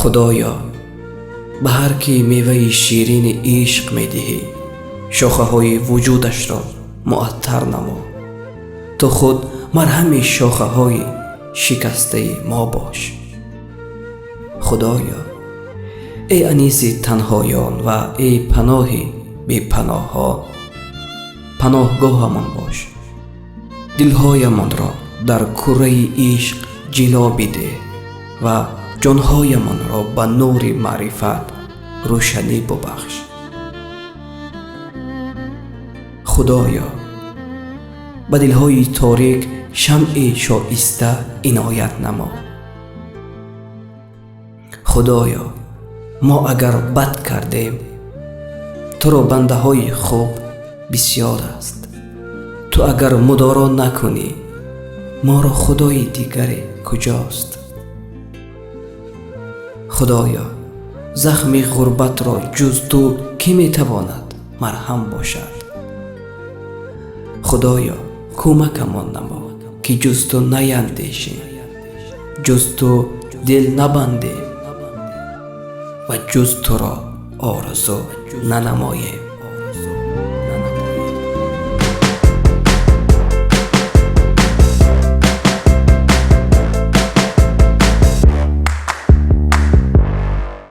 Худоё, ба ҳар кӣ меваи ширини ишқ медиҳӣ, шохаҳои вуҷудашро муаттар намо. Ту худ марҳами шохаҳои шикастаи мо бош. Худоё, эй аниси танҳоён ва эй паноҳи бепаноҳон, паноҳгоҳамон бош. Дилҳоямонро дар кураи ишқ ҷило бидеҳ ва ҷонҳоямонро ба нури маърифат рӯшанӣ бубахш. Худоё, ба дилҳои торик шамъи шоиста иноят намо. Худоё, мо агар бад кардем, туро бандаҳои хуб бисёр аст. Ту агар мудоро накунӣ, моро худои дигаре куҷост? Худоё, захми ғурбатро ҷуз ту кӣ метавонад марҳам бошад? Худоё, кӯмакамон намо, ки ҷуз ту наяндешем, ҷуз ту дил набандем ва ҷуз туро орзу нанамоем.